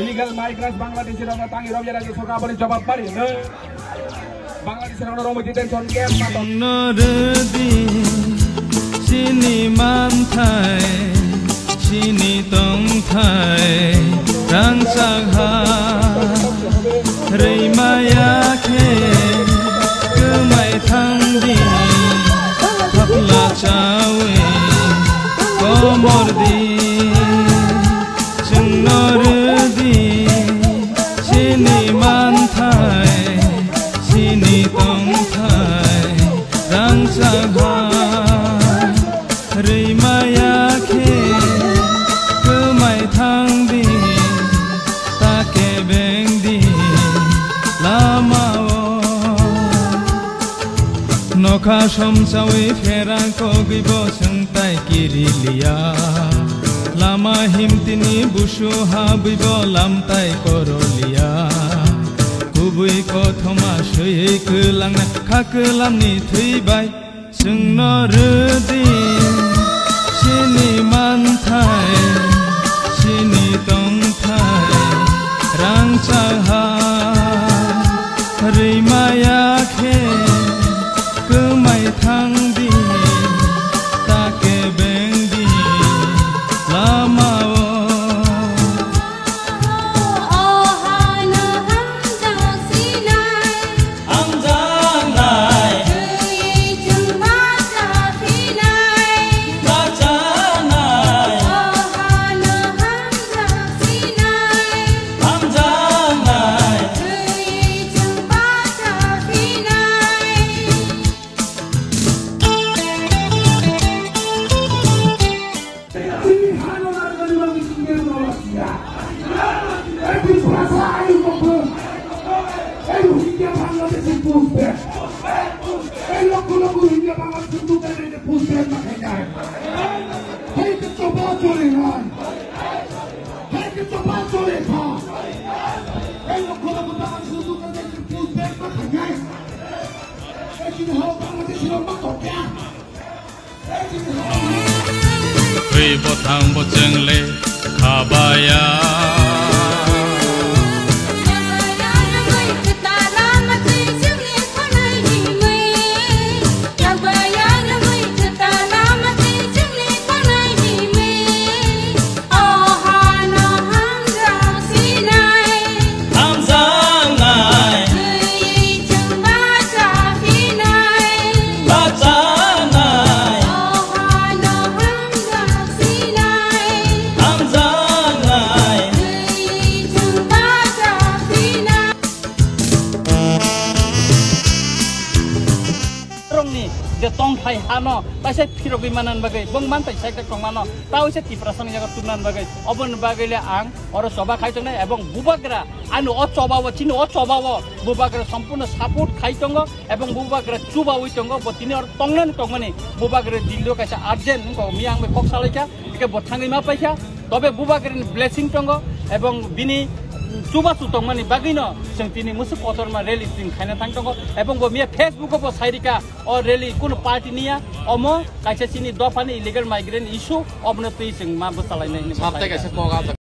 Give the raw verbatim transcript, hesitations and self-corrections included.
Illegal migrants Bangladeshi rokno tangi rok ya, rajya sorkar boni jawab pari no. Bangladeshi rokno romwi detention camp ma tong. Chwngno rwdi chini manthai, chini tongthai, rangchak ha rwimaya khe kwmai thangdi, thapla chawi komordi. Chwngno rwdi chini manthai, chini tongthai, rangchak ha rwimaya khe kwmai thangdi, ta kebengdi lamao. Nokha somsawi pherang kogwibo chwngtai kiriliya. Lama himtini busu habwibo lamtai koroliya. Kubui kothoma swiwi kwlangna kha kwlamni thwibai. Chwngno rwdi chini manthai, chini tongthai, rangchak ha rwimaya khe kwmai thangdi, ta kebengdi lamao. Hamjaknai. Bachanai. Hamjaknai. Twi bwthang bo chwng le khabaya. Hamjaknai. Bachanai. Hamjaknai. Rongni je tongthai hano taisa phirogwi manan bagwi, bong mantai saikhe tongmano, ta uise Tiprasani jaga tubnan bagwi, oboni bagwi le ang oro choba khai tongnai, ebong bubagra ani o choba o, chini o choba o bubagra sompurno support khai tongo, ebong bubagra chubawi tongo, bo tini oro tongnani tongmani bubagra dilio kaisa urgent wngkha, miya ang bai kok salaikha. Hingke bo thangwi ma paikha, tobe bubagrani blessing tongo, ebong bini chubachu tongmani bagwino chwng tini mwswk kotorma rally chwng khaina thang tongo, ebong bo miya Facebook o bo sairika o rally kunu party niya, omo kaisa chini dophani illegal migrant issue, obono twi chwng ma bwchalainai hinwi Sabtai bwchalainai. Kaisa kok ah jaga.